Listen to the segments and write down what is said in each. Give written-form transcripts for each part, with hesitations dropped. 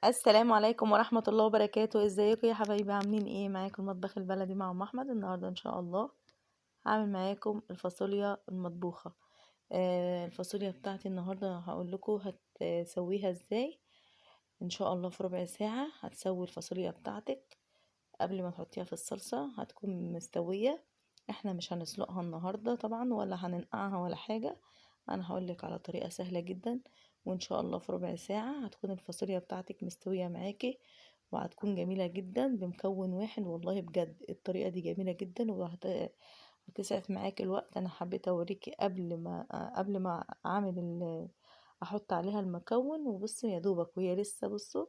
السلام عليكم ورحمة الله وبركاته. ازيكم يا حبايبي؟ عاملين ايه؟ معاكم المطبخ البلدي مع ام احمد. النهارده ان شاء الله هعمل معاكم الفاصوليا المطبوخة. الفاصوليا بتاعتي النهارده هقول لكم هتسويها ازاي. ان شاء الله في ربع ساعة هتسوي الفاصوليا بتاعتك قبل ما تحطيها في الصلصة، هتكون مستوية. احنا مش هنسلقها النهارده طبعا ولا هننقعها ولا حاجة، انا هقولك على طريقة سهلة جدا، وان شاء الله في ربع ساعة هتكون الفاصوليا بتاعتك مستوية معاكي وهتكون جميلة جدا بمكون واحد. والله بجد الطريقة دي جميلة جدا وهتسعف معاكي الوقت. انا حبيت اوريكي قبل ما اعمل احط عليها المكون، وبصوا يا دوبك وهي لسه، بصوا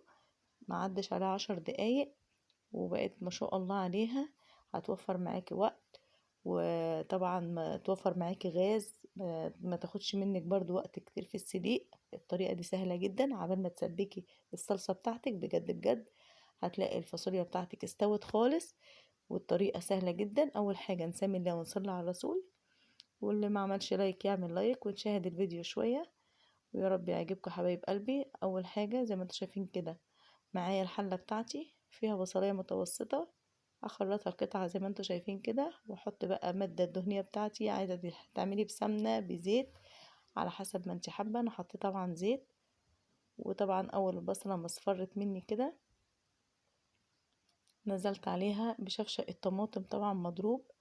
ما عدش عليها 10 دقايق وبقت ما شاء الله عليها. هتوفر معاكي وقت، وطبعا ما توفر معاكي غاز، ما تاخدش منك برضو وقت كتير في السليق. الطريقة دي سهلة جدا. عبال ما تسبكي الصلصة بتاعتك بجد بجد هتلاقي الفاصوليا بتاعتك استوت خالص، والطريقة سهلة جدا. اول حاجة نسمي الله ونصلي على الرسول، واللي ما عملش like يعمل like ونشاهد الفيديو شوية، ويا رب يعجبكم حبايب قلبي. اول حاجة زي ما انتم شايفين كده معايا الحلة بتاعتي فيها بصلاية متوسطة، اخرطها قطعة زي ما انتم شايفين كده، واحط بقى المادة الدهنية بتاعتي. عايزة تعملي بسمنة بزيت على حسب ما انت حابة. انا حطيت طبعا زيت، وطبعا اول البصلة ما اصفرت مني كده نزلت عليها بشفشق الطماطم، طبعا مضروب،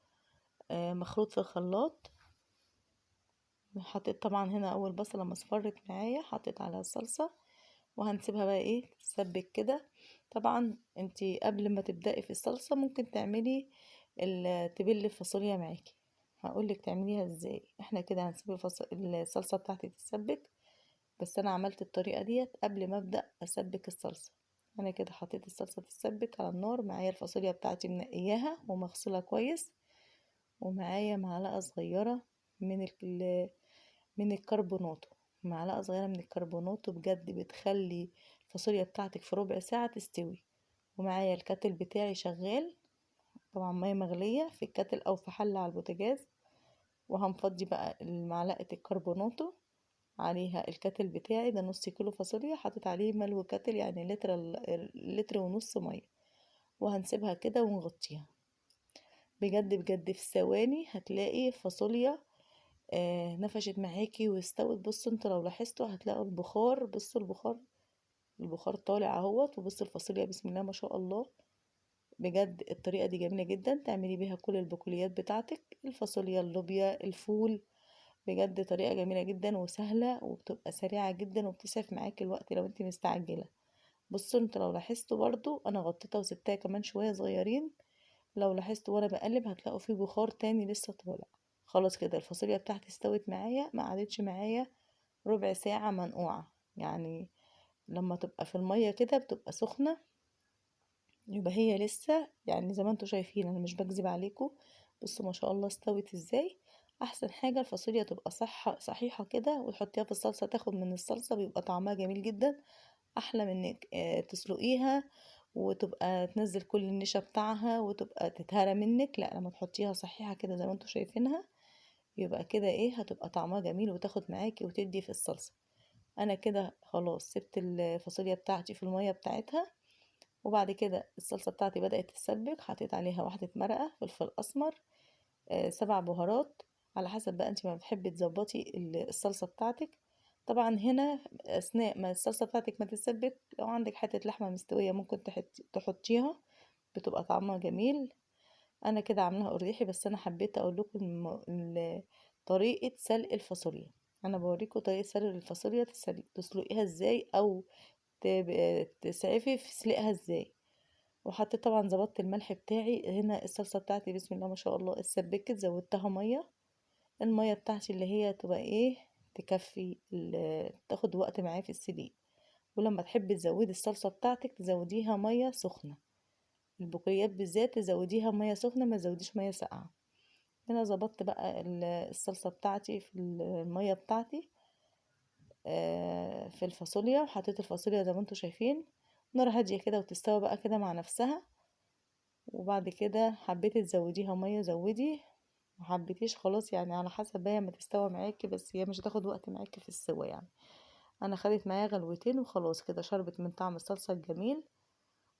مخلوط في الخلاط. حطيت طبعا هنا اول بصلة ما اصفرت معايا حطيت عليها الصلصة، وهنسيبها بقى تتسبك كده. طبعا انتي قبل ما تبدأي في الصلصة ممكن تعملي تبلي الفاصوليا معاكي، هقولك تعمليها ازاي. احنا كده هنسيب الصلصة بتاعتي تتسبك، بس انا عملت الطريقة ديت قبل ما ابدأ اسبك الصلصة. انا كده حطيت الصلصة تتسبك على النار، معايا الفاصوليا بتاعتي منقياها ومغسولة كويس، ومعايا معلقة صغيرة من الكربوناتو، معلقة صغيرة من الكربوناتو بجد بتخلي الفاصوليا بتاعتك في ربع ساعة تستوي. ومعايا ال kettle بتاعي شغال، طبعا مية مغلية في ال kettle او في حلة على البوتاجاز، وهنفضي بقى معلقة الكربوناتو عليها. ال kettle بتاعي ده نص كيلو فاصوليا حاطط عليه ملو kettle، يعني لتر ونص مية، وهنسيبها كده ونغطيها. بجد بجد في ثواني هتلاقي فاصوليا نفشت معاكي واستوت. بصوا انتوا لو لاحظتوا هتلاقوا البخار، بصوا البخار طالع اهوت، وبصوا الفاصوليا بسم الله ما شاء الله. بجد الطريقة دي جميلة جدا، تعملي بيها كل البقوليات بتاعتك، الفاصوليا، اللوبيا، الفول. بجد طريقة جميلة جدا وسهلة، وبتبقى سريعة جدا، وبتسعف معاكي الوقت لو انت مستعجلة. بصوا انتوا لو لاحظتوا برضو انا غطيتها وسبتها كمان شوية صغيرين، لو لاحظتوا وانا بقلب هتلاقوا فيه بخار تاني لسه طالع. خلاص كده الفاصوليا بتاعتي استوت معايا، ما قعدتش معايا ربع ساعة منقوعة، يعني لما تبقى في المية كده بتبقى سخنة يبقى هي لسه، زي ما انتوا شايفين انا مش بكذب عليكم. بصوا ما شاء الله استوت ازاي. احسن حاجة الفاصوليا تبقى صحيحة كده، وتحطيها في الصلصة تاخد من الصلصة، بيبقى طعمها جميل جدا، احلى من انك، تسلقيها وتبقى تنزل كل النشا بتاعها وتبقى تتهرى منك. لا، لما تحطيها صحيحة كده زي ما انتوا شايفينها يبقى كده هتبقى طعمها جميل وتاخد معاكي وتدي في الصلصة. انا كده خلاص سبت الفاصوليا بتاعتي في المية بتاعتها، وبعد كده الصلصة بتاعتي بدأت تتسبك، حطيت عليها واحدة مرقة، فلفل أسمر، 7 بهارات على حسب بقى انت ما بتحبي تظبطي الصلصة بتاعتك. طبعا هنا أثناء ما الصلصة بتاعتك ما تتسبك لو عندك حتة لحمة مستوية ممكن تحطيها، بتبقى طعمها جميل. أنا كده عاملاها قريحي، بس أنا حبيت أقول لكم طريقة سلق الفاصوليا. أنا بوريكم طريقة سلق الفاصوليا، تسلقيها إزاي أو تسعفي في سلقها إزاي. وحطيت طبعا ظبطت الملح بتاعي. هنا الصلصة بتاعتي بسم الله ما شاء الله اتسبكت، زودتها مية، المية بتاعتي اللي هي تبقى تكفي تاخد وقت معايا في السليق. ولما تحبي تزودي الصلصة بتاعتك تزوديها مية سخنة، البقوليات بالذات تزوديها مية سخنة، ما تزوديش مية ساقعة. هنا ظبطت بقى الصلصة بتاعتي في المية بتاعتي، في الفاصوليا، وحطيت الفاصوليا زي ما انتم شايفين نار هادية كده وتستوى بقى كده مع نفسها. وبعد كده حبيتي تزوديها مية زودي، ما حبيتيش خلاص على حسب بقى ما تستوى معاكي، بس هي مش هتاخد وقت معاكي في السوا. انا خدت معايا غلوتين وخلاص كده، شربت من طعم الصلصة الجميل.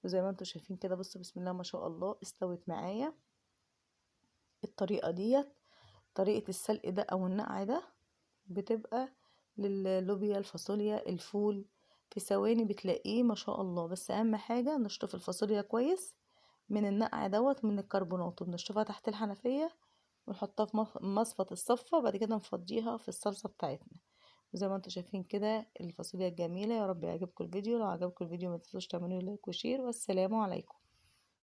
وزي ما انتم شايفين كده بصوا بسم الله ما شاء الله استوت معايا. الطريقة ديت، طريقة السلق ده او النقع ده، بتبقى للوبيا، الفاصوليا، الفول، في ثواني بتلاقيه ما شاء الله. بس اهم حاجة نشطف الفاصوليا كويس من النقع دوت، من الكربونات، وبنشطفها تحت الحنفية ونحطها في مصفى الصفة، وبعد كده نفضيها في الصلصة بتاعتنا. وزي ما انتم شايفين كده الفاصوليا الجميلة. يا رب يعجبكم الفيديو، لو عجبكم الفيديو ما تنسوش تعملوا like و share، والسلام عليكم.